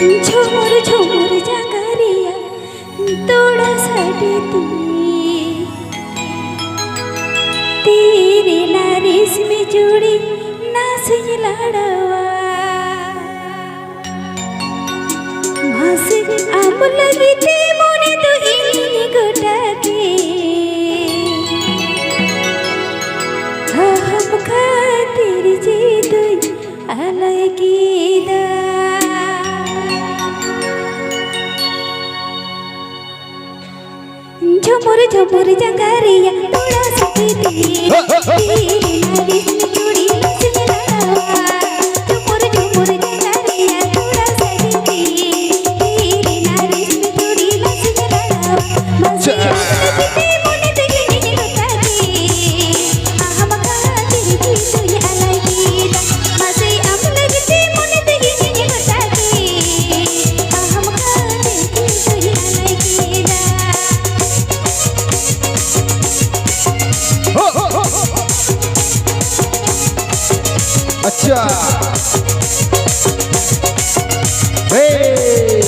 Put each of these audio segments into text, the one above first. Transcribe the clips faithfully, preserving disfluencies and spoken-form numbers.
ᱡᱷᱩᱢᱩᱨ ᱡᱷᱩᱢᱩᱨ ᱡᱟᱸᱜᱟ ᱨᱮᱭᱟᱜ ᱛᱚᱲᱟ ᱥᱟᱰᱮ ᱛᱮ, ᱛᱤ ᱨᱮᱱᱟᱜ ᱨᱮᱥᱢᱤ ᱪᱩᱲᱤ ᱱᱟᱥᱮᱧ ᱞᱟᱲᱟᱣᱟ᱾ ᱢᱟᱥᱮ ᱟᱢ ᱞᱟᱹᱜᱤᱫ ᱛᱮ ᱢᱚᱱᱮ ᱫᱚ ᱤᱧ ᱜᱚᱴᱟ ᱜᱮ ᱟᱢ ᱠᱷᱟᱹᱛᱤᱨ ᱡᱤᱣᱤ ᱫᱚᱧ ᱟᱞᱟᱭ ᱠᱮᱫᱟ᱾ ᱡᱷᱩᱢᱩᱨ ᱡᱷᱩᱢᱩᱨ ᱡᱟᱸᱜᱟ ᱨᱮᱭᱟᱜ ᱛᱚᱲᱟ ᱥᱟᱰᱮ ᱛᱮ, ᱛᱤ ᱨᱮᱱᱟᱜ ᱨᱮᱥᱢᱤ ᱪᱩᱲᱤ ᱱᱟᱥᱮᱧ ᱞᱟᱲᱟᱣᱟ᱾ ᱡᱷᱩᱢᱩᱨ ᱡᱷᱩᱢᱩᱨ ᱡᱟᱸᱜᱟ ᱨᱮᱭᱟᱜ ᱛᱚᱲᱟ ᱥᱟᱰᱮ ᱛᱮ, ᱛᱤ ᱨᱮᱱᱟᱜ ᱨᱮᱥᱢᱤ ᱪᱩᱲᱤ ᱱᱟᱥᱮᱧ ᱞᱟᱲᱟᱣᱟ᱾ ᱢᱟᱥᱮ ᱟᱢ ᱞᱟᱹᱜᱤᱫ ᱛᱮ ᱢᱚᱱᱮ ᱛᱮᱜᱮ ᱤᱧ ᱜᱚᱴᱟ ᱜᱮ ᱟᱢ ᱠᱷᱟᱹᱛᱤᱨ ᱡᱤᱣᱤ ᱫᱚᱧ ᱟᱞᱟᱭ ᱠᱮᱫᱟ᱾ ᱢᱟᱥᱮ ᱟᱢ ᱞᱟᱹᱜᱤᱫ ᱛᱮ ᱢᱚᱱᱮ ᱛᱮᱜᱮ ᱤᱧ ᱜᱚᱴᱟ ᱜᱮ ᱟᱢ ᱠᱷᱟᱹᱛᱤᱨ ᱡᱤᱣᱤ ᱫᱚᱧ ᱟᱞᱟᱭ ᱠᱮᱫᱟ᱾ ᱟᱪᱪᱷᱟ᱾ ᱦᱮ᱾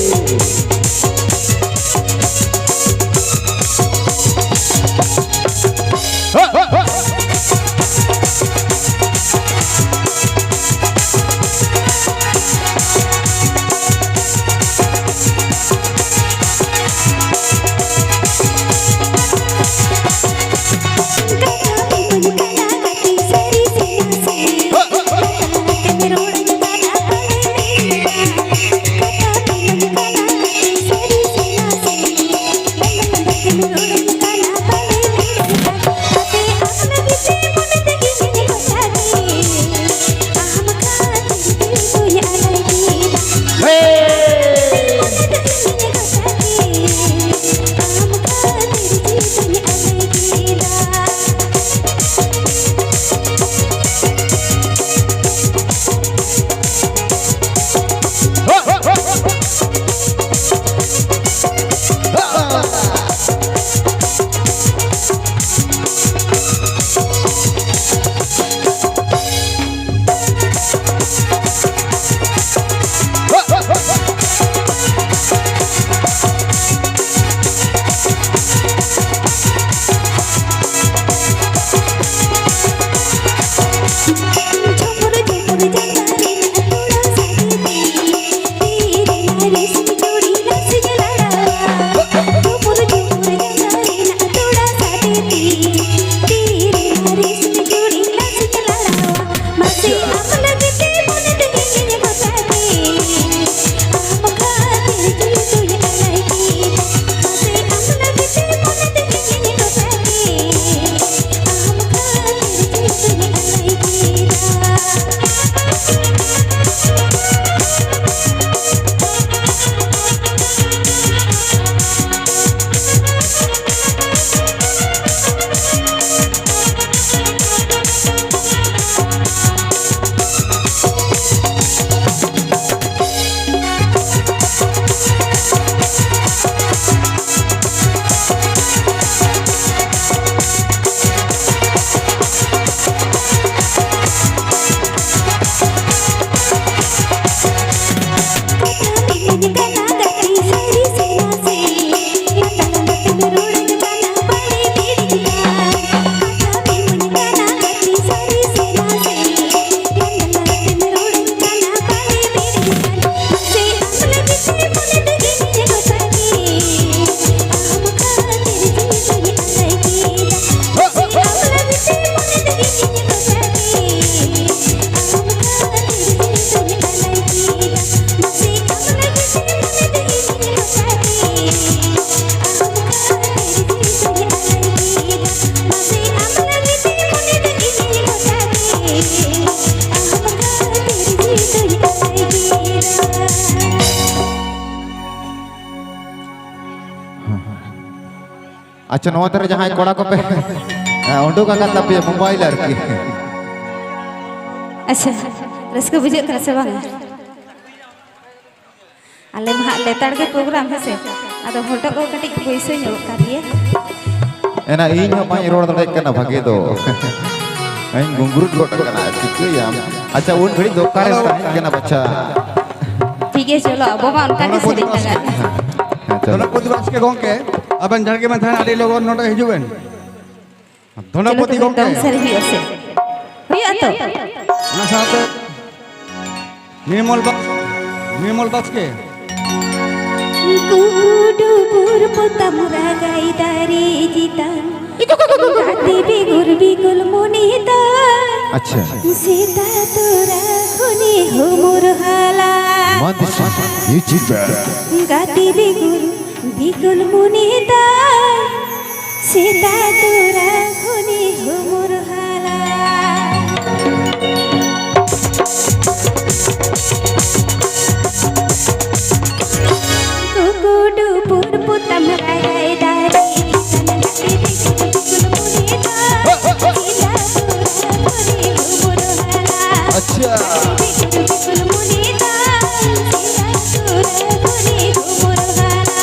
ᱟᱪᱪᱷᱟ, ᱱᱚᱣᱟ ᱫᱷᱟᱨᱮ ᱡᱟᱦᱟᱸᱭ ᱠᱚᱲᱟ ᱠᱚᱯᱮ ᱩᱰᱩᱠ ᱟᱠᱟᱫ ᱛᱟᱯᱮᱭᱟ ᱢᱳᱵᱟᱭᱤᱞ ᱟᱨᱠᱤ᱾ ᱟᱪᱪᱷᱟ, ᱨᱟᱹᱥᱠᱟᱹ ᱵᱩᱡᱷᱟᱹᱜ ᱠᱟᱱᱟ ᱥᱮ ᱵᱟᱝ? ᱟᱞᱮ ᱢᱟ ᱦᱟᱸᱜ ᱞᱮᱛᱟᱲ ᱜᱮ ᱯᱨᱳᱜᱨᱟᱢ, ᱦᱮᱸ ᱥᱮ? ᱟᱫᱚ ᱦᱚᱴᱚᱜ ᱠᱚ ᱠᱟᱹᱴᱤᱡ ᱵᱟᱹᱭᱥᱟᱹᱣ ᱧᱚᱜ ᱠᱟᱱ ᱜᱮᱭᱟ᱾ ᱮᱱᱟ ᱤᱧ ᱦᱚᱸ ᱵᱟᱹᱧ ᱨᱚᱲ ᱫᱟᱲᱮᱭᱟᱜ ᱠᱟᱱᱟ ᱵᱷᱟᱜᱮ ᱫᱚ᱾ ᱤᱧ ᱜᱩᱝᱜᱩᱨᱩ ᱜᱚᱫ ᱠᱟᱱᱟ, ᱪᱤᱠᱟᱹᱭᱟᱢ? ᱟᱪᱪᱷᱟ, ᱩᱱ ᱜᱷᱟᱹᱲᱤᱡ ᱫᱚ ᱚᱠᱟᱨᱮᱢ ᱦᱮᱞᱳ᱾ ᱛᱟᱦᱮᱸ ᱠᱟᱱᱟ ᱵᱟᱪᱷᱟ? ᱴᱷᱤᱠ ᱜᱮ, ᱪᱚᱞᱚ, ᱟᱵᱚ ᱢᱟ ᱚᱱᱠᱟ ᱜᱮ ᱥᱮᱨᱮᱧ ᱞᱟᱜᱟᱜ᱾ ᱦᱮᱸ, ᱪᱚᱞᱚ᱾ ᱫᱷᱚᱱᱚᱯᱚᱛᱤ ᱵᱟᱥᱠᱮ ᱜᱚᱝᱠᱮ, ᱟᱵᱮᱱ ᱡᱷᱟᱲᱜᱮ ᱢᱟ ᱛᱟᱦᱮᱱ, ᱟᱹᱰᱤ ᱞᱚᱜᱚᱱ ᱱᱚᱰᱮ ᱦᱤᱡᱩᱜ ᱵᱮᱱ᱾ ᱫᱷᱚᱱᱚᱯᱚᱛᱤ ᱪᱚᱞᱚ, ᱛᱚᱵᱮ ᱜᱚᱝᱠᱮ᱾ ᱫᱚᱝ ᱥᱮᱨᱮᱧ ᱦᱩᱭᱩᱜᱼᱟ ᱥᱮ? ᱦᱩᱭᱩᱜᱼᱟ ᱛᱚ? ᱚᱱᱟ ᱥᱟᱶᱛᱮ ᱱᱤᱨᱢᱚᱞ ᱵᱟᱥ-, ᱱᱤᱨᱢᱚᱞ ᱵᱟᱥᱠᱮ᱾ ᱠᱩᱠᱩᱰᱩᱵᱩᱨ ᱯᱚᱛᱟᱢ ᱨᱟᱜᱟᱭ ᱫᱟᱨᱮ ᱪᱮᱛᱟᱱ᱾ ᱜᱟᱛᱮ ᱵᱮᱜᱚᱨ ᱵᱤᱠᱚᱞ ᱢᱚᱱᱮ ᱛᱟᱭ᱾ ᱟᱪᱪᱷᱟ᱾ ᱥᱮᱛᱟ ᱛᱚᱨᱟ ᱠᱷᱚᱱᱮ ᱦᱩᱢᱩᱨ ᱦᱟᱞᱟ᱾ ᱢᱟᱱ ᱫᱤᱥᱚᱢ ᱢᱤᱭᱩᱡᱤᱠ ᱵᱮᱱᱰ᱾ ᱜᱟᱛᱮ ᱵᱮᱜᱚᱨ ᱵᱤᱠᱚᱞ ᱢᱚᱱᱮ ᱛᱟᱭ᱾ ᱥᱮᱛᱟ ᱛᱚᱨᱟ ᱠᱷᱚᱱᱮ ᱦᱩᱢᱩᱨ ᱦᱟᱞᱟ᱾ ᱠᱩᱠᱩᱰᱩᱵᱩᱨ ᱯᱚᱛᱟᱢ ᱨᱟᱜᱟᱭ ᱫᱟᱨᱮ ᱪᱮᱛᱟᱱ᱾ ᱜᱟᱛᱮ ᱵᱮᱜᱚᱨ ᱵᱤᱠᱚᱞ ᱢᱚᱱᱮ ᱛᱟᱭ᱾ ᱥᱮᱛᱟ ᱛᱚᱨᱟ ᱠᱷᱚᱱᱮ ᱦᱩᱢᱩᱨ ᱦᱟᱞᱟ᱾ ᱟᱪᱪᱷᱟ᱾ ᱜᱟᱛᱮ ᱵᱮᱜᱚᱨ ᱵᱤᱠᱚᱞ ᱢᱚᱱᱮ ᱛᱟᱭ᱾ ᱥᱮᱛᱟ ᱛᱚᱨᱟ ᱠᱷᱚᱱᱮ ᱦᱩᱢᱩᱨ ᱦᱟᱞᱟ᱾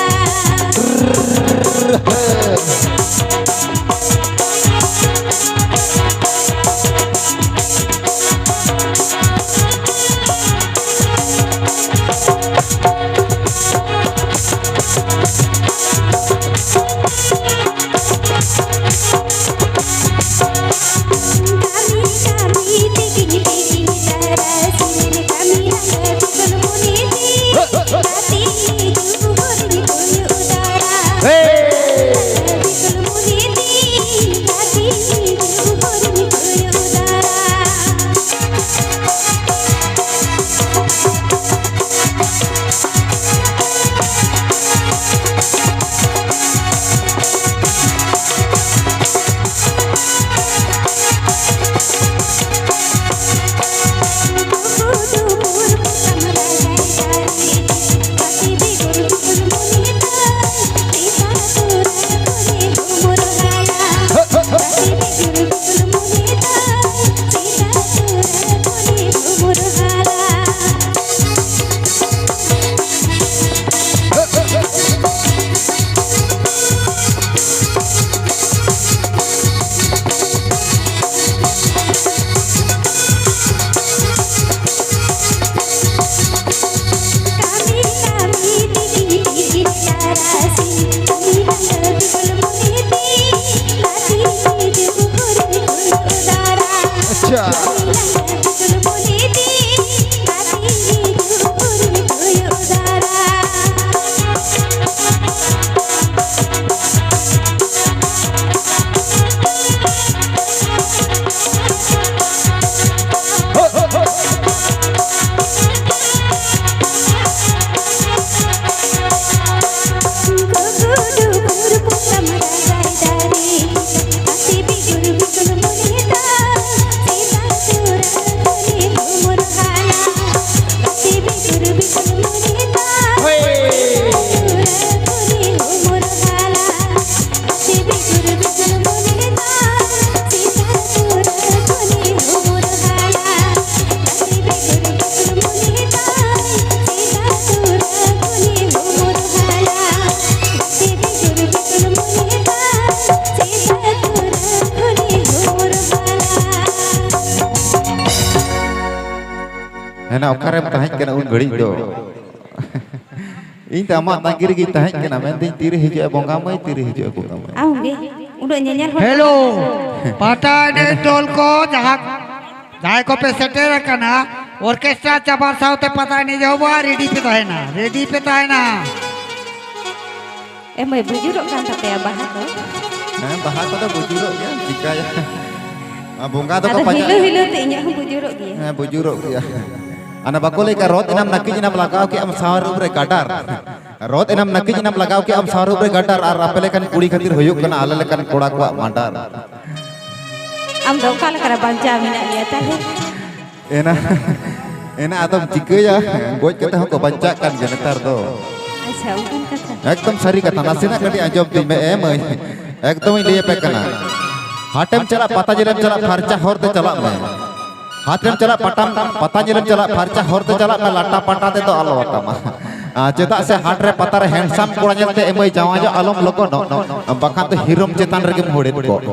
ᱦᱮᱱᱟ, ᱚᱠᱟᱨᱮᱢ ᱛᱟᱦᱮᱸ ᱠᱟᱱᱟ ᱩᱱ ᱜᱷᱟᱹᱲᱤᱡ ᱫᱚ? ᱤᱧ ᱫᱚ ᱟᱢᱟᱜ ᱛᱟᱺᱜᱤ ᱨᱮᱜᱮᱧ ᱛᱟᱦᱮᱸ ᱠᱟᱱᱟ, ᱢᱮᱱᱫᱟᱹᱧ ᱛᱤᱨᱮ ᱦᱤᱡᱩᱜᱼᱟ ᱵᱚᱸᱜᱟ ᱢᱟᱹᱭ, ᱛᱤᱨᱮ ᱦᱤᱡᱩᱜᱼᱟ ᱵᱚᱸᱜᱟ ᱢᱟᱹᱭ? ᱟᱢᱜᱮ ᱩᱱᱟᱹᱜ ᱧᱮᱧᱮᱞ ᱦᱚᱲ᱾ ᱦᱮᱞᱳ, ᱯᱟᱛᱟ ᱮᱱᱮᱡ ᱫᱚᱞ ᱠᱚ ᱡᱟᱦᱟᱸ, ᱡᱟᱦᱟᱸᱭ ᱠᱚᱯᱮ ᱥᱮᱴᱮᱨ ᱟᱠᱟᱱᱟ, ᱚᱨᱠᱮᱥᱴᱨᱟ ᱪᱟᱵᱟ ᱥᱟᱶᱛᱮ ᱯᱟᱛᱟ ᱮᱱᱮᱡ ᱮᱦᱚᱵᱚᱜᱼᱟ, ᱨᱮᱰᱤ ᱯᱮ ᱛᱟᱦᱮᱱᱟ, ᱨᱮᱰᱤ ᱯᱮ ᱛᱟᱦᱮᱱᱟ᱾ ᱮ ᱢᱟᱹᱭ, ᱵᱩᱡᱩᱨᱚᱜ ᱠᱟᱱ ᱛᱟᱯᱮᱭᱟ ᱵᱟᱦᱟ ᱠᱚ? ᱦᱮᱸ, ᱵᱟᱦᱟ ᱠᱚᱫᱚ ᱵᱩᱡᱩᱨᱚᱜ ᱜᱮᱭᱟ, ᱪᱤᱠᱟᱹᱭᱟ? ᱟᱨ ᱵᱚᱸᱜᱟ ᱫᱚᱠᱚ ᱟᱫᱚ ᱯᱟᱸᱡᱟ ᱦᱤᱞᱟᱹᱣ ᱦᱤᱞᱟᱹᱣ ᱛᱮ ᱤᱧᱟᱹᱜ ᱦᱚᱸ ᱵᱩᱡᱩᱨᱚᱜ ᱜᱮᱭᱟ᱾ ᱦᱮᱸ, ᱵᱩᱡᱩᱨᱚᱜ ᱜᱮᱭᱟ᱾ ᱚᱱᱟ ᱵᱟᱠᱚ ᱞᱟᱹᱭ ᱠᱟᱜ, "ᱨᱚᱛ ᱮᱱᱟᱢ ᱱᱟᱹᱠᱤᱡ ᱮᱱᱟᱢ ᱞᱟᱜᱟᱣ ᱠᱮᱜ ᱟᱢ ᱥᱟᱶᱟᱨᱩᱯ ᱨᱮ ᱜᱟᱰᱟᱨ᱾ ᱨᱚᱛ ᱮᱱᱟᱢ ᱱᱟᱹᱠᱤᱡ ᱮᱱᱟᱢ ᱞᱟᱜᱟᱣ ᱠᱮᱜ ᱟᱢ ᱥᱟᱶᱟᱨᱩᱯ ᱨᱮ ᱜᱟᱰᱟᱨ, ᱟᱨ ᱟᱯᱮ ᱞᱮᱠᱟᱱ ᱠᱩᱲᱤ ᱠᱷᱟᱹᱛᱤᱨ ᱦᱩᱭᱩᱜ ᱠᱟᱱᱟ ᱟᱞᱮ ᱞᱮᱠᱟᱱ ᱠᱚᱲᱟ ᱠᱚᱣᱟᱜ ᱢᱟᱰᱟᱨ᱾" ᱟᱢ ᱫᱚ ᱚᱠᱟ ᱞᱮᱠᱟᱨᱮ ᱵᱟᱧᱪᱟᱣ ᱢᱮᱱᱟᱜ ᱢᱮᱭᱟ ᱛᱟᱦᱞᱮ? ᱮᱱᱟ, ᱮᱱᱟ ᱟᱫᱚᱢ ᱪᱤᱠᱟᱹᱭᱟ, ᱜᱚᱡ ᱠᱟᱛᱮ ᱦᱚᱸᱠᱚ ᱵᱟᱧᱪᱟᱜ ᱠᱟᱱ ᱜᱮᱭᱟ ᱱᱮᱛᱟᱨ ᱫᱚ᱾ ᱟᱪᱪᱷᱟ, ᱚᱱᱠᱟᱱ ᱠᱟᱛᱷᱟ᱾ ᱮᱠᱫᱚᱢ ᱥᱟᱹᱨᱤ ᱠᱟᱛᱷᱟ, ᱱᱟᱥᱮᱱᱟᱜ ᱠᱟᱹᱴᱤᱡ ᱟᱸᱡᱚᱢ ᱛᱤᱧ ᱢᱮ, ᱮ ᱢᱟᱹᱭ᱾ ᱮᱠᱫᱚᱢ ᱤᱧ ᱞᱟᱹᱭ ᱟᱯᱮ ᱠᱟᱱᱟ, ᱦᱟᱴᱮᱢ ᱪᱟᱞᱟᱜ, ᱯᱟᱛᱟ ᱧᱮᱞᱮᱢ ᱪᱟᱞᱟᱜ, ᱯᱷᱟᱨᱪᱟ ᱦᱚᱨ ᱛᱮ ᱪᱟᱞᱟᱜ ᱢᱮ᱾ ᱦᱟᱴ ᱨᱮᱢ ᱪᱟᱞᱟᱜ, ᱯᱟᱴᱟᱢ, ᱯᱟᱛᱟ ᱧᱮᱞᱮᱢ ᱪᱟᱞᱟᱜ, ᱯᱷᱟᱨᱪᱟ ᱦᱚᱨ ᱛᱮ ᱪᱟᱞᱟᱜ ᱢᱮ, ᱞᱟᱴᱟ ᱯᱟᱴᱟ ᱛᱮᱫᱚ ᱟᱞᱚ ᱟᱛᱟᱢᱟ᱾ ᱟᱨ ᱪᱮᱫᱟᱜ ᱥᱮ ᱦᱟᱴ ᱨᱮ, ᱯᱟᱛᱟ ᱨᱮ ᱦᱮᱱᱰᱥᱟᱢ ᱠᱚᱲᱟ ᱧᱮᱞᱛᱮ, ᱮ ᱢᱟᱹᱭ, ᱡᱟᱶᱟᱭ ᱧᱚᱜ ᱟᱞᱚᱢ ᱞᱚᱜᱚᱱᱚᱜ, ᱵᱟᱠᱷᱟᱱ ᱫᱚ ᱦᱤᱨᱳᱢ ᱪᱮᱛᱟᱱ ᱨᱮᱜᱮᱢ ᱦᱚᱲᱮᱫ ᱠᱚᱜ᱾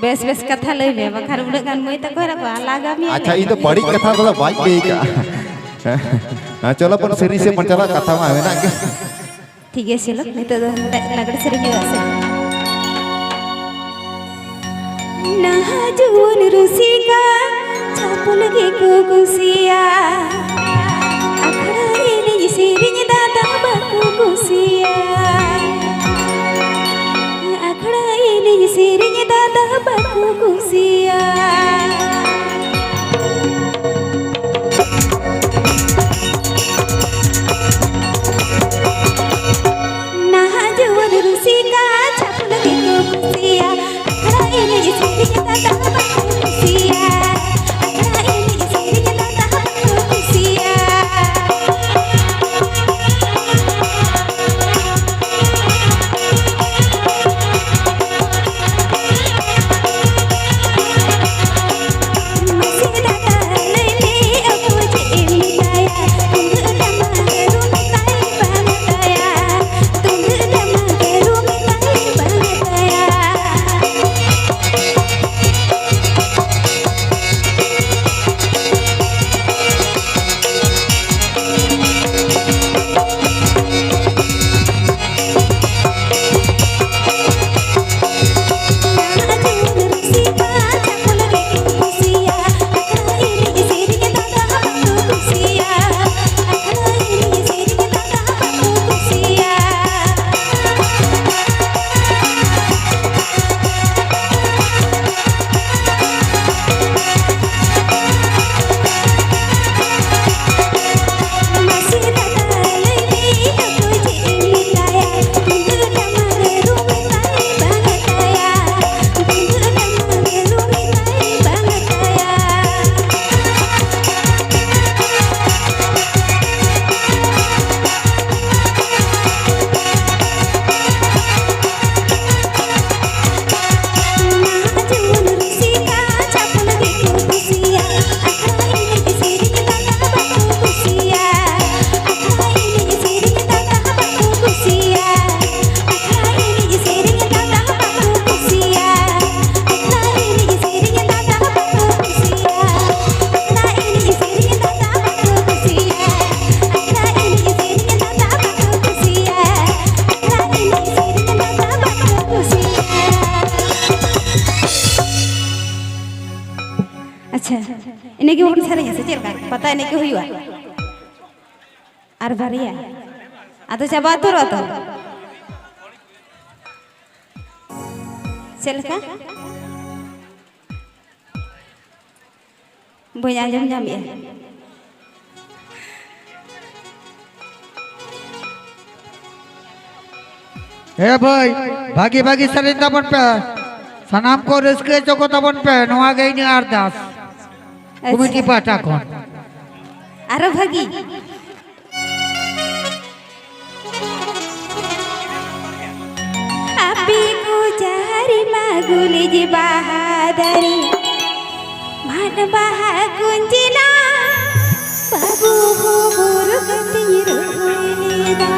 ᱵᱮᱥ ᱵᱮᱥ ᱠᱟᱛᱷᱟ ᱞᱟᱹᱭ ᱢᱮ, ᱵᱟᱠᱷᱟᱱ ᱩᱱᱟᱹᱜ ᱜᱟᱱ ᱢᱟᱹᱭ ᱛᱟᱠᱚ ᱦᱮᱱᱟᱜ ᱠᱚᱣᱟ, ᱞᱟᱜᱟ ᱢᱮᱭᱟ ᱟᱪᱪᱷᱟ, ᱞᱮ᱾ ᱤᱧ ᱫᱚ ᱵᱟᱹᱲᱤᱡ ᱠᱟᱛᱷᱟ ᱠᱚᱫᱚ ᱵᱟᱹᱧ ᱞᱟᱹᱭ ᱠᱟᱜᱼᱟ᱾ ᱦᱮᱸ, ᱪᱚᱞᱚ ᱵᱚᱱ ᱥᱮᱨᱮᱧ ᱥᱮᱫ ᱵᱚᱱ ᱪᱟᱞᱟᱜ, ᱠᱟᱛᱷᱟ ᱢᱟ ᱢᱮᱱᱟᱜ ᱜᱮ᱾ ᱴᱷᱤᱠ ᱜᱮᱭᱟ, ᱪᱚᱞᱚ, ᱱᱤᱛᱚᱜ ᱫᱚ ᱞᱟᱜᱽᱲᱮ ᱥᱮᱨᱮᱧ ᱦᱩᱭᱩᱜᱼᱟ ᱥᱮ? ᱱᱟᱦᱟᱜ ᱡᱩᱣᱟᱹᱱ ᱨᱩᱥᱤᱠᱟ ᱪᱷᱟᱯᱚᱞ ᱜᱮᱠᱚ ᱠᱩᱥᱤᱭᱟ᱾ ᱟᱠᱷᱲᱟ ᱮᱱᱮᱡ ᱥᱮᱨᱮᱧ ᱫᱟᱫᱟ ᱵᱟᱠᱚ ᱠᱩᱥᱤᱭᱟ᱾ ᱟᱠᱷᱲᱟ ᱮᱱᱮᱡ ᱥᱮᱨᱮᱧ ᱫᱟᱫᱟ ᱵᱟᱠᱚ ᱠᱩᱥᱤᱭᱟ᱾ ᱱᱟᱦᱟᱜ ᱡᱩᱣᱟᱹᱱ ᱨᱩᱥᱤᱠᱟ ᱪᱷᱟᱯᱚᱞ ᱜᱮᱠᱚ ᱠᱩᱥᱤᱭᱟ᱾ ᱟᱠᱷᱲᱟ ᱮᱱᱮᱡ ᱥᱮᱨᱮᱧ ᱫᱟᱫᱟ ᱵᱟᱠᱚ ᱠᱩᱥᱤᱭᱟ᱾ ᱟᱠᱷᱲᱟ ᱮᱱᱮᱡ ᱥᱮᱨᱮᱧ ᱫᱟᱫᱟ ᱵᱟᱠᱚ ᱠᱩᱥᱤᱭᱟ᱾ ᱤᱱᱟᱹ ᱜᱮ ᱵᱚᱱ ᱥᱮᱨᱮᱧᱟ ᱥᱮ ᱪᱮᱫ ᱞᱮᱠᱟ? ᱯᱟᱛᱟ ᱮᱱᱮᱡ ᱠᱚ ᱦᱩᱭᱩᱜᱼᱟ? ᱟᱨ ᱵᱟᱨᱭᱟ? ᱟᱫᱚ ᱪᱟᱵᱟ ᱩᱛᱟᱹᱨᱚᱜᱼᱟ ᱛᱚ? ᱪᱮᱫ ᱞᱮᱠᱟ? ᱵᱟᱹᱧ ᱟᱸᱡᱚᱢ ᱧᱟᱢᱮᱜᱼᱟ᱾ ᱦᱮ ᱵᱷᱟᱹᱭ, ᱵᱷᱟᱹᱜᱤ ᱵᱷᱟᱹᱜᱤ ᱥᱮᱨᱮᱧ ᱛᱟᱵᱚᱱ ᱯᱮ, ᱥᱟᱱᱟᱢ ᱠᱚ ᱨᱟᱹᱥᱠᱟᱹ ᱦᱚᱪᱚ ᱠᱚ ᱛᱟᱵᱚᱱ ᱯᱮ, ᱱᱚᱣᱟ ᱜᱮ ᱤᱧᱟᱹᱜ ᱟᱨᱫᱟᱥ᱾ ᱟᱪᱪᱷᱟ᱾ ᱠᱚᱢᱤᱴᱤ ᱯᱟᱦᱴᱟ ᱠᱷᱚᱱ᱾ ᱟᱨᱚ ᱵᱷᱟᱹᱜᱤ᱾ ᱟᱯᱮ ᱠᱚ ᱡᱟᱦᱟᱸ ᱨᱮᱢᱟ ᱜᱩᱞᱤᱡ ᱵᱟᱦᱟ ᱫᱟᱨᱮ, ᱢᱟᱫ ᱵᱟᱦᱟ ᱠᱩᱧᱡᱤᱱᱟ, ᱵᱟᱹᱵᱩ ᱦᱚᱸ ᱵᱩᱨᱩ ᱠᱟᱛᱮᱧ ᱨᱚᱦᱚᱭ ᱞᱮᱫᱟ᱾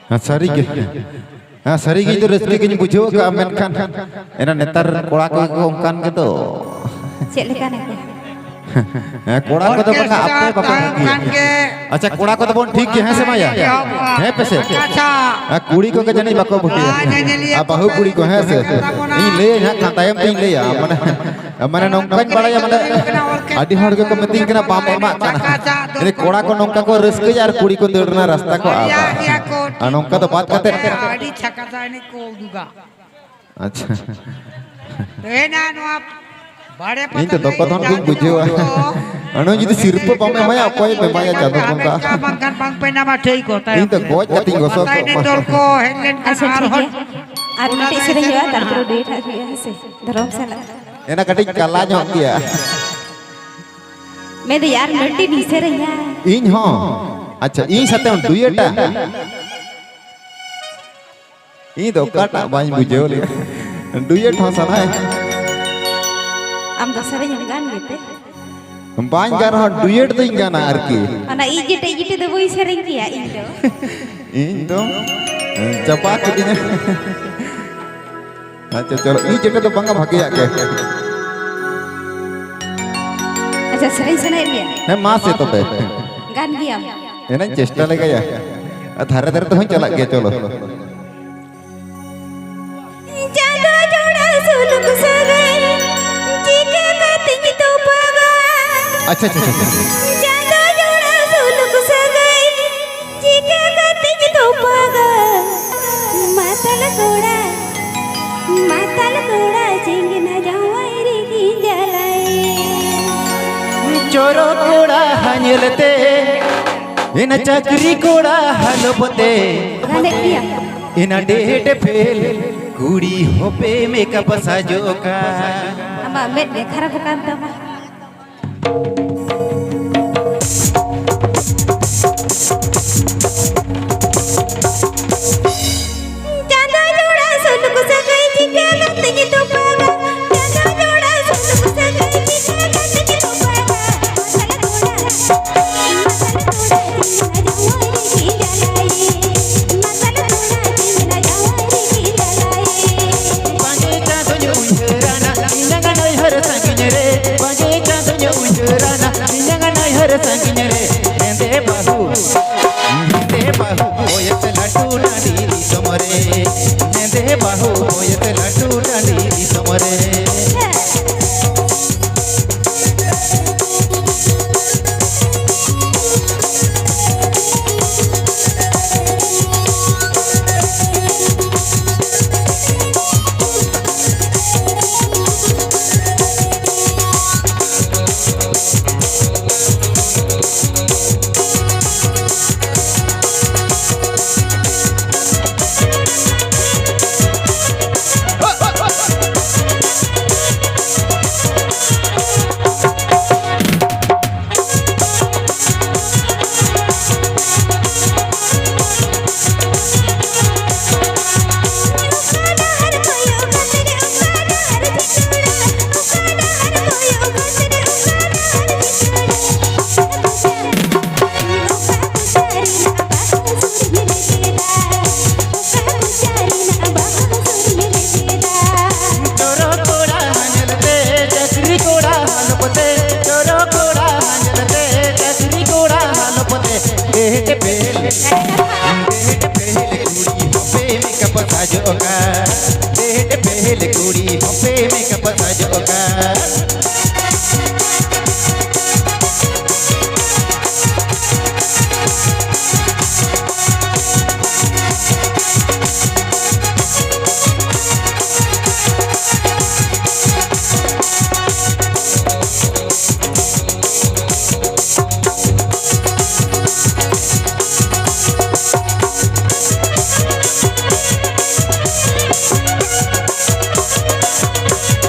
ᱦᱮᱸ, ᱥᱟᱹᱨᱤ ᱜᱮ᱾ ᱦᱮᱸ, ᱥᱟᱹᱨᱤ ᱜᱮ, ᱤᱧ ᱫᱚ ᱨᱟᱹᱥᱠᱟᱹ ᱜᱤᱧ ᱵᱩᱡᱷᱟᱹᱣ ᱠᱟᱜᱼᱟ, ᱢᱮᱱᱠᱷᱟᱱ ᱮᱱᱟ ᱱᱮᱛᱟᱨ ᱠᱚᱲᱟ ᱠᱚ ᱜᱮ ᱠᱚ ᱚᱱᱠᱟᱱ ᱜᱮᱫᱚ᱾ ᱪᱮᱫ ᱞᱮᱠᱟᱱᱟ ᱠᱚ? ᱦᱮᱸ, ᱠᱚᱲᱟ ᱠᱚᱫᱚ ᱵᱟᱝᱟ, ᱟᱯᱮ ᱵᱟᱯᱮ ᱵᱷᱟᱹᱜᱤᱭᱟ᱾ ᱟᱪᱪᱷᱟ, ᱠᱚᱲᱟ ᱠᱚᱫᱚ ᱵᱚᱱ ᱴᱷᱤᱠ ᱜᱮ, ᱦᱮᱸ ᱥᱮ ᱢᱟᱭᱟ? ᱦᱮᱸ ᱯᱮ ᱥᱮ? ᱟᱨ ᱠᱩᱲᱤ ᱠᱚᱜᱮ ᱡᱟᱹᱱᱤᱡ ᱵᱟᱠᱚ ᱵᱷᱟᱹᱜᱤᱭᱟ᱾ ᱟᱨ ᱵᱟᱹᱦᱩ ᱠᱩᱲᱤ ᱠᱚ, ᱦᱮᱸ ᱥᱮ? ᱤᱧ ᱞᱟᱹᱭᱟᱹᱧ ᱦᱟᱸᱜ ᱠᱷᱟᱱ, ᱛᱟᱭᱚᱢ ᱛᱤᱧ ᱞᱟᱹᱭᱟ᱾ ᱢᱟᱱᱮ, ᱢᱟᱱᱮ ᱱᱚᱝᱠᱟᱧ ᱵᱟᱲᱟᱭᱟ, ᱢᱟᱱᱮ ᱟᱹᱰᱤ ᱦᱚᱲ ᱜᱮᱠᱚ ᱢᱤᱛᱟᱹᱧ ᱠᱟᱱᱟ, "ᱵᱟᱢ ᱮᱢᱟᱜ ᱠᱟᱱᱟ᱾" ᱠᱚᱲᱟ ᱠᱚ ᱱᱚᱝᱠᱟ ᱠᱚ ᱨᱟᱹᱥᱠᱟᱹᱭᱟ ᱟᱨ ᱠᱩᱲᱤ ᱠᱚ ᱫᱟᱹᱲ ᱨᱮᱱᱟᱜ ᱨᱟᱥᱛᱟ ᱠᱚ ᱟᱫᱟ᱾ ᱟᱨ ᱱᱚᱝᱠᱟ ᱫᱚ ᱵᱟᱫ ᱠᱟᱛᱮ᱾ ᱟᱹᱰᱤ ᱪᱷᱟᱠᱟ ᱫᱟᱭᱱᱤ ᱠᱚ ᱩᱫᱩᱜᱟ᱾ ᱟᱪᱪᱷᱟ᱾ ᱛᱮᱦᱮᱧᱟᱜ ᱱᱚᱣᱟ ᱵᱟᱲᱮ ᱤᱧ ᱫᱚ ᱯᱟᱛᱟ ᱫᱚᱠᱚ ᱫᱷᱚᱱ ᱜᱤᱧ ᱵᱩᱡᱷᱟᱹᱣᱟ᱾ ᱫᱚ ᱚᱱᱟ ᱡᱩᱫᱤ ᱥᱤᱨᱯᱟᱹ ᱵᱟᱢ ᱮᱢᱟᱭᱟ, ᱚᱠᱚᱭᱮᱢ ᱮᱢᱟᱭᱟ ᱪᱟᱸᱫᱚ ᱵᱚᱸᱜᱟ? ᱵᱟᱝᱠᱷᱟᱱ ᱵᱟᱝᱯᱮ ᱧᱟᱢᱟ, ᱴᱷᱤᱠ ᱠᱚ ᱛᱟᱭᱚᱢ᱾ ᱤᱧ ᱫᱚ ᱜᱚᱡ ᱠᱟᱛᱮᱧ ᱜᱚᱥᱚ ᱯᱟᱛᱟ ᱠᱚᱜ ᱮᱱᱮᱡ ᱢᱟ᱾ ᱫᱚᱞ ᱠᱚ ᱦᱮᱡ ᱞᱮᱱᱠᱷᱟᱱ ᱟᱪᱪᱷᱟ, ᱴᱷᱤᱠ ᱟᱨᱦᱚᱸ ᱜᱮᱭᱟ᱾ ᱟᱨ ᱢᱤᱫᱴᱤᱡ ᱥᱮᱨᱮᱧ ᱦᱩᱭᱩᱜᱼᱟ, ᱛᱟᱨᱯᱚᱨᱮ ᱰᱩᱭᱮᱴ ᱦᱟᱸᱜ ᱦᱩᱭᱩᱜᱼᱟ, ᱦᱮᱸ ᱥᱮ? ᱫᱷᱚᱨᱚᱢ ᱥᱟᱞᱟᱜ᱾ ᱮᱱᱟ ᱠᱟᱹᱴᱤᱡ ᱠᱟᱞᱟ ᱧᱚᱜ ᱜᱮᱭᱟ᱾ ᱢᱮᱱᱫᱟᱹᱧ ᱟᱨ ᱢᱤᱫᱴᱤᱡ ᱥᱮᱨᱮᱧᱟ᱾ ᱤᱧ ᱦᱚᱸ᱾ ᱟᱪᱪᱷᱟ, ᱤᱧ ᱥᱟᱛᱮᱢ ᱰᱩᱭᱮᱴᱟ? ᱤᱧ ᱫᱚ ᱚᱠᱟᱴᱟᱜ ᱵᱟᱹᱧ ᱵᱩᱡᱷᱟᱹᱣ ᱞᱮᱫᱟ᱾ ᱰᱩᱭᱮᱴ ᱦᱚᱸ ᱥᱟᱱᱟᱭᱟ᱾ ᱟᱢ ᱫᱚ ᱥᱮᱨᱮᱧ ᱮᱢ ᱜᱟᱱ ᱜᱮᱛᱮ? ᱵᱟᱹᱧ ᱜᱟᱱ ᱨᱮᱦᱚᱸ ᱰᱩᱭᱮᱴ ᱫᱚᱧ ᱜᱟᱱᱟ ᱟᱨᱠᱤ᱾ ᱚᱱᱟ ᱤᱡᱤᱴᱮ ᱤᱡᱤᱴᱮ ᱫᱚ ᱵᱟᱹᱧ ᱥᱮᱨᱮᱧ ᱠᱮᱭᱟ ᱤᱧ ᱫᱚ᱾ ᱤᱧ ᱫᱚ ᱪᱟᱵᱟ ᱠᱤᱫᱤᱧᱟ᱾ ᱟᱪᱪᱷᱟ, ᱪᱚᱞᱚ, ᱤᱧ ᱪᱮᱴᱮ ᱫᱚ ᱵᱟᱝᱟ ᱵᱷᱟᱜᱮᱭᱟᱜ ᱜᱮ᱾ ᱟᱪᱪᱷᱟ, ᱥᱮᱨᱮᱧ ᱥᱟᱱᱟᱭᱮᱫ ᱢᱮᱭᱟ? ᱦᱮᱸ, ᱢᱟᱥᱮ ᱛᱚᱵᱮ᱾ ᱜᱟᱱ ᱜᱮᱭᱟᱢ? ᱮᱱᱟᱹᱧ ᱪᱮᱥᱴᱟ ᱞᱮᱜᱟᱭᱟ᱾ ᱟᱨ ᱫᱷᱟᱨᱮ ᱫᱷᱟᱨᱮ ᱛᱮᱦᱚᱸᱧ ᱪᱟᱞᱟᱜ ᱜᱮᱭᱟ, ᱪᱚᱞᱚ᱾ ᱪᱟᱸᱫᱚ ᱡᱚᱲᱟ ᱥᱩᱞᱩᱠ ᱥᱟᱹᱜᱟᱹᱭ, ᱪᱤᱠᱟᱹ ᱠᱟᱛᱮᱧ ᱛᱚᱯᱟᱜᱟ? ᱟᱪᱪᱷᱟ, ᱟᱪᱪᱷᱟ, ᱟᱪᱪᱷᱟ, ᱟᱪᱪᱷᱟ᱾ ᱪᱟᱸᱫᱚ ᱡᱚᱲᱟ ᱥᱩᱞᱩᱠ ᱥᱟᱹᱜᱟᱹᱭ, ᱪᱤᱠᱟᱹ ᱠᱟᱛᱮᱧ ᱛᱚᱯᱟᱜᱟ? ᱢᱟᱛᱟᱞ ᱠᱚᱲᱟ, ᱢᱟᱛᱟᱞ ᱠᱚᱲᱟ, ᱪᱮᱸᱜᱮᱱᱟ ᱡᱟᱶᱟᱭ ᱨᱮᱜᱮᱧ ᱡᱟᱞᱟᱭ᱾ ᱪᱚᱨᱚᱠ ᱠᱚᱲᱟ ᱦᱟ ᱧᱮᱞᱛᱮ, ᱮᱱᱟ ᱪᱟᱹᱠᱨᱤ ᱠᱚᱲᱟ ᱦᱟᱞᱚᱯ ᱛᱮ᱾ ᱜᱟᱱᱮᱫ ᱜᱮᱭᱟ᱾ ᱮᱱᱟ ᱰᱮᱴ ᱯᱷᱮᱞ, ᱠᱩᱲᱤ ᱦᱚᱯᱮ ᱢᱮᱠᱟᱯ ᱥᱟᱡᱚᱜ ᱠᱟ᱾ ᱟᱢᱟᱜ ᱢᱮᱫ ᱜᱮ ᱠᱷᱟᱨᱟᱯ ᱟᱠᱟᱱ ᱛᱟᱢᱟ᱾ ᱪᱟᱸᱫᱚ ᱡᱚᱲᱟ ᱥᱩᱞᱩᱠ ᱥᱟᱹᱜᱟᱹᱭ ᱪᱤᱠᱟᱹ ᱠᱟᱛᱮᱧ ᱛᱚᱯᱟᱜᱟ? ᱪᱟᱸᱫᱚ ᱡᱚᱲᱟ ᱥᱩᱞᱩᱠ ᱥᱟᱹᱜᱟᱹᱭ ᱪᱤᱠᱟᱹ ᱠᱟᱛᱮᱧ ᱛᱚᱯᱟᱜᱟ? ᱢᱟᱛᱟᱞ ᱠᱚᱲᱟ, ᱢᱟᱛᱟᱞ ᱠᱚᱲᱟ, ᱪᱮᱸᱜᱮᱱᱟ ᱡᱟᱶᱟᱭ ᱨᱮᱜᱮᱧ ᱡᱟᱞᱟᱭ᱾ ᱢᱟᱛᱟᱞ ᱯᱚᱛᱮ, ᱪᱚᱨᱚ ᱠᱚᱲᱟ ᱧᱮᱞᱛᱮ, ᱪᱟᱹᱠᱨᱤ ᱠᱚᱲᱟ ᱦᱟᱞᱚᱯ ᱛᱮ, ᱰᱮᱦᱮᱴ ᱯᱮᱦᱮᱞ, ᱰᱮᱦᱮᱴ ᱯᱮᱦᱮᱞ ᱠᱩᱲᱤ ᱦᱚᱯᱮ ᱢᱮᱠᱟᱯ ᱥᱟᱡᱚᱜ ᱠᱟᱱ, ᱰᱮᱦᱮᱴ ᱯᱮᱦᱮᱞ ᱠᱩᱲᱤ ᱦᱚᱯᱮ ᱢᱮᱠᱟᱯ ᱥᱟᱡᱚᱜ ᱠᱟᱱ᱾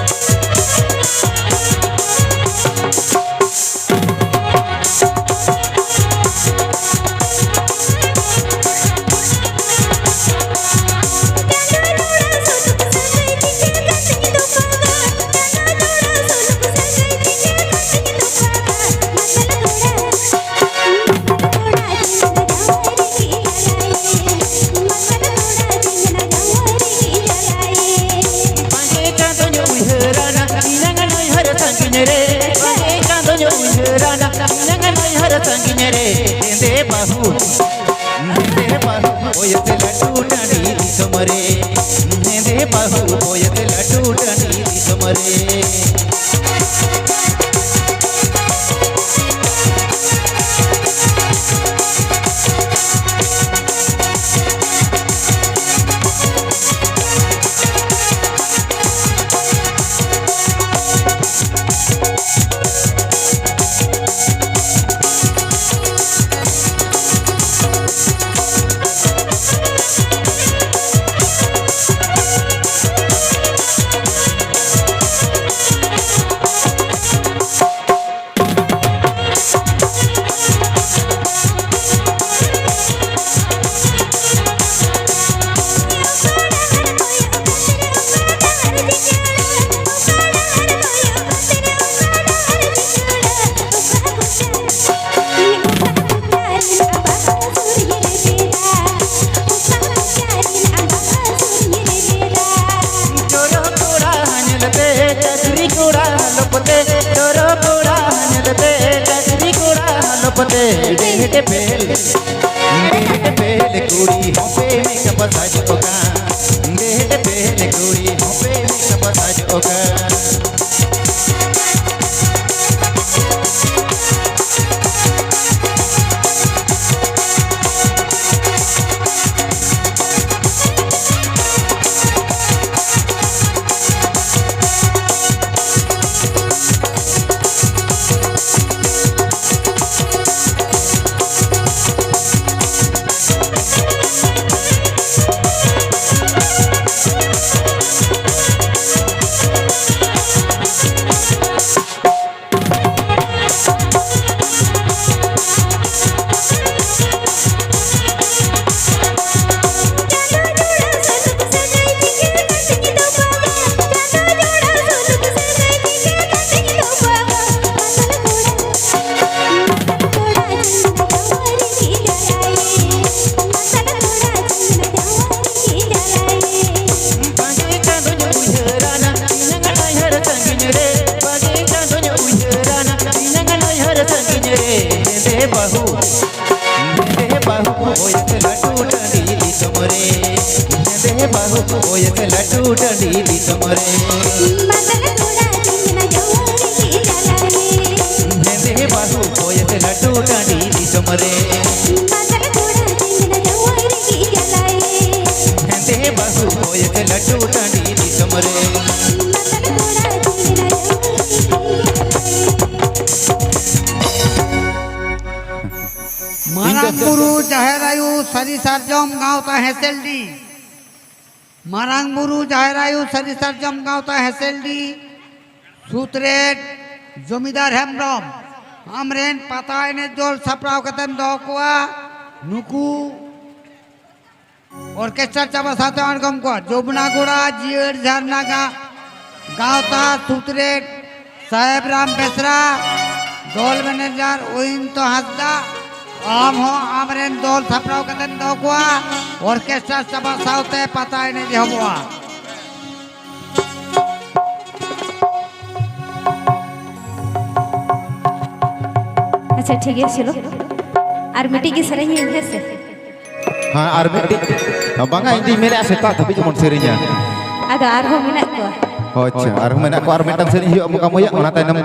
ᱵᱟᱝᱜᱮ ᱪᱟᱸᱫᱚᱧ ᱩᱭᱦᱟᱹᱨᱟᱱᱟ, ᱤᱧᱟᱝ ᱱᱟᱹᱭᱦᱟᱹᱨ ᱥᱟᱺᱜᱤᱧ ᱨᱮ᱾ ᱵᱟᱝᱜᱮ ᱪᱟᱸᱫᱚᱧ ᱩᱭᱦᱟᱹᱨᱟᱱᱟ, ᱤᱧᱟᱝ ᱱᱟᱹᱭᱦᱟᱹᱨ ᱥᱟᱺᱜᱤᱧ ᱨᱮ᱾ ᱦᱮᱸᱫᱮ ᱵᱟᱹᱦᱩ, ᱦᱮᱸᱫᱮ ᱵᱟᱹᱦᱩ, ᱚᱠᱚᱭᱛᱮ ᱞᱟᱹᱴᱩ ᱴᱟᱺᱰᱤ ᱫᱤᱥᱚᱢ ᱨᱮ᱾ ᱦᱮᱸᱫᱮ ᱵᱟᱹᱦᱩ, ᱚᱠᱚᱭᱛᱮ ᱞᱟᱹᱴᱩ ᱴᱟᱺᱰᱤ ᱫᱤᱥᱚᱢ ᱨᱮ᱾ ᱪᱚᱨᱚ ᱠᱚᱲᱟ ᱧᱮᱞᱛᱮ, ᱪᱟᱹᱠᱨᱤ ᱠᱚᱲᱟ ᱞᱚᱯᱛᱮ, ᱪᱚᱨᱚ ᱰᱮᱦᱮᱰ ᱵᱮᱞ, ᱰᱮᱦᱮᱰ ᱵᱮᱞ ᱠᱩᱲᱤ ᱦᱚᱸᱯᱮ ᱢᱮᱠᱟᱯ ᱥᱟᱡᱚᱜ ᱠᱟᱱ, ᱰᱮᱦᱮᱰ ᱵᱮᱞ ᱠᱩᱲᱤ ᱦᱚᱸᱯᱮ ᱢᱮᱠᱟᱯ ᱥᱟᱡᱚᱜ ᱠᱟᱱ᱾ ᱵᱟᱜᱮ ᱪᱟᱸᱫᱚᱧ ᱩᱭᱦᱟᱹᱨᱟ ᱱᱟᱝ ᱤᱧᱟᱝ ᱱᱟᱹᱭᱦᱟᱹᱨ ᱥᱟᱺᱜᱤᱧ ᱨᱮ, ᱵᱟᱜᱮ ᱪᱟᱸᱫᱚᱧ ᱩᱭᱦᱟᱹᱨᱟ ᱱᱟᱝ ᱤᱧᱟᱝ ᱱᱟᱹᱭᱦᱟᱹᱨ ᱥᱟᱺᱜᱤᱧ ᱨᱮ᱾ ᱦᱮᱸᱫᱮ ᱵᱟᱹᱦᱩ, ᱦᱮᱸᱫᱮ ᱵᱟᱹᱦᱩ ᱵᱚᱭᱮᱥ ᱞᱟᱹᱴᱩ ᱴᱟᱺᱰᱤ ᱫᱤᱥᱚᱢ ᱨᱮ, ᱦᱮᱸᱫᱮ ᱵᱟᱹᱦᱩ ᱵᱚᱭᱮᱥ ᱞᱟᱹᱴᱩ ᱴᱟᱺᱰᱤ ᱫᱤᱥᱚᱢ ᱨᱮ᱾ ᱢᱟᱛᱟᱞ ᱠᱚᱲᱟ ᱪᱮᱸᱜᱷᱱᱟ ᱡᱟᱶᱟᱭ ᱨᱮᱜᱮ ᱪᱟᱞᱟᱣᱮ᱾ ᱦᱮᱸᱫᱮ ᱵᱟᱹᱦᱩ ᱵᱚᱭᱮᱥ ᱞᱟᱹᱴᱩ ᱴᱟᱺᱰᱤ ᱫᱤᱥᱚᱢ ᱨᱮ᱾ ᱢᱟᱛᱟᱞ ᱠᱚᱲᱟ ᱪᱮᱸᱜᱷᱱᱟ ᱡᱟᱶᱟᱭ ᱨᱮᱜᱮ ᱪᱟᱞᱟᱣᱮ᱾ ᱦᱮᱸᱫᱮ ᱵᱟᱹᱦᱩ ᱵᱚᱭᱮᱥ ᱞᱟᱹᱴᱩ ᱴᱟᱺᱰᱤ ᱫᱤᱥᱚᱢ ᱨᱮ᱾ ᱢᱟᱛᱟᱞ ᱠᱚᱲᱟ ᱪᱮᱸᱜᱷᱱᱟ ᱡᱟᱶᱟᱭ ᱨᱮᱜᱮ ᱪᱟᱞᱟᱣᱮ᱾ ᱢᱟᱨᱟᱝ ᱵᱩᱨᱩ, ᱡᱟᱦᱮᱨ ᱟᱭᱳ, ᱥᱟᱹᱨᱤ ᱥᱟᱨᱡᱚᱢ ᱜᱟᱶᱛᱟ ᱦᱮᱸᱥᱮᱞᱰᱤ᱾ ᱢᱟᱨᱟᱝ ᱵᱩᱨᱩ, ᱡᱟᱦᱮᱨ ᱟᱭᱳ, ᱥᱟᱹᱨᱤ ᱥᱟᱨᱡᱚᱢ ᱜᱟᱶᱛᱟ ᱦᱮᱸᱥᱮᱞᱰᱤ ᱥᱩᱛᱨᱮᱛ ᱡᱚᱢᱤᱫᱟᱨ ᱦᱮᱢᱵᱨᱚᱢ, ᱟᱢᱨᱮᱱ ᱯᱟᱛᱟ ᱮᱱᱮᱡ ᱫᱚᱞ ᱥᱟᱯᱲᱟᱣ ᱠᱟᱛᱮᱢ ᱫᱚᱦᱚ ᱠᱚᱣᱟ᱾ ᱱᱩᱠᱩ ᱚᱨᱠᱮᱥᱴᱨᱟ ᱪᱟᱵᱟ ᱥᱟᱶᱛᱮ ᱟᱬᱜᱚᱢ ᱠᱚᱣᱟ ᱡᱚᱢᱩᱱᱟᱜᱚᱲᱟ ᱡᱤᱭᱟᱹᱲ ᱡᱷᱟᱨᱱᱟ ᱜᱟ-, ᱜᱟᱶᱛᱟ ᱥᱩᱛᱨᱮᱛ ᱥᱟᱦᱮᱵ ᱨᱟᱢ ᱵᱮᱥᱨᱟ, ᱫᱚᱞ ᱢᱮᱱᱮᱡᱟᱨ ᱚᱭᱤᱱᱛᱚ ᱦᱟᱸᱥᱫᱟ, ᱟᱢ ᱦᱚᱸ ᱟᱢᱨᱮᱱ ᱫᱚᱞ ᱥᱟᱯᱲᱟᱣ ᱠᱟᱛᱮᱢ ᱫᱚᱦᱚ ᱠᱚᱣᱟ᱾ ᱚᱨᱠᱮᱥᱴᱨᱟ ᱪᱟᱵᱟ ᱥᱟᱶᱛᱮ ᱯᱟᱛᱟ ᱮᱱᱮᱡ ᱮᱦᱚᱵᱚᱜᱼᱟ᱾ ᱟᱪᱪᱷᱟ, ᱴᱷᱤᱠ ᱜᱮᱭᱟ, ᱪᱚᱞᱚ᱾ ᱟᱨ ᱢᱤᱫᱴᱤᱡ ᱜᱮ ᱥᱮᱨᱮᱧ ᱤᱧ, ᱦᱮᱸ ᱥᱮ? ᱦᱮᱸ, ᱟᱨ ᱢᱤᱫᱴᱤᱡ᱾ ᱵᱟᱝᱟ, ᱤᱧ ᱫᱩᱧ ᱢᱮᱱᱮᱫᱼᱟ, ᱥᱮᱛᱟᱜ ᱫᱷᱟᱹᱵᱤᱡ ᱵᱚᱱ ᱥᱮᱨᱮᱧᱟ᱾ ᱟᱫᱚ ᱟᱨᱦᱚᱸ ᱢᱮᱱᱟᱜ ᱠᱚᱣᱟ? ᱦᱳᱭ, ᱟᱪᱪᱷᱟ, ᱟᱨᱦᱚᱸ ᱢᱮᱱᱟᱜ ᱠᱚᱣᱟ, ᱟᱨ ᱢᱤᱫᱴᱟᱝ ᱥᱮᱨᱮᱧ ᱦᱩᱭᱩᱜᱼᱟ, ᱵᱚᱸᱜᱟ ᱢᱟᱹᱭᱟᱜ, ᱚᱱᱟ ᱛᱟᱭᱱᱚᱢ,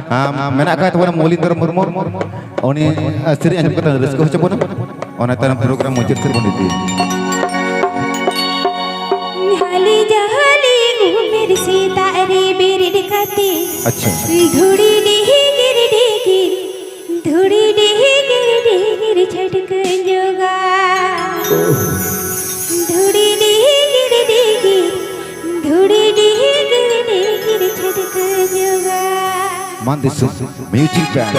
ᱟᱢ, ᱢᱮᱱᱟᱜ ᱠᱟᱜ ᱛᱟᱵᱚᱱᱟ ᱢᱚᱞᱤᱱᱫᱨᱚ ᱢᱩᱨᱢᱩ, ᱩᱱᱤ, ᱟ, ᱥᱮᱨᱮᱧ ᱟᱸᱡᱚᱢ ᱠᱟᱛᱮ ᱨᱟᱹᱥᱠᱟᱹ ᱦᱚᱪᱚ ᱵᱚᱱᱟ, ᱚᱱᱟ ᱛᱟᱭᱱᱚᱢ ᱯᱨᱳᱜᱨᱟᱢ ᱢᱩᱪᱟᱹᱫ ᱥᱮᱫ ᱵᱚᱱ ᱤᱫᱤᱭᱟ᱾ ᱦᱟᱹᱞᱤ ᱡᱟᱦᱟᱸᱞᱤ ᱩᱢᱮᱨ ᱥᱮᱛᱟᱜ ᱨᱮ ᱵᱮᱨᱮᱫ ᱠᱟᱛᱮ ᱟᱪᱪᱷᱟ᱾ ᱫᱷᱩᱲᱤ ᱰᱤᱦᱤ ᱜᱤᱨ ᱰᱤᱜᱤᱨ ᱫᱷᱩᱲᱤ ᱰᱤᱦᱤ ᱜᱤᱨ ᱰᱤᱦᱤᱨ ᱪᱷᱟᱹᱴᱠᱟᱹ ᱧᱚᱜᱟ᱾ ᱫᱷᱩᱲᱤ ᱰᱤᱦᱤ ᱜᱤᱨ ᱰᱤᱦᱤᱨ, ᱫᱷᱩᱲᱤ ᱰᱤᱦᱤ ᱜᱤᱨ ᱰᱤᱦᱤᱨ ᱪᱷᱟᱹᱴᱠᱟᱹ ᱧᱚᱜᱟ᱾ ᱢᱟᱱ ᱫᱤᱥᱚᱢ ᱢᱤᱭᱩᱡᱤᱠ ᱵᱮᱱᱰ᱾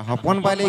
ᱦᱚᱯᱚᱱ ᱵᱟᱭ ᱞᱟᱹᱭ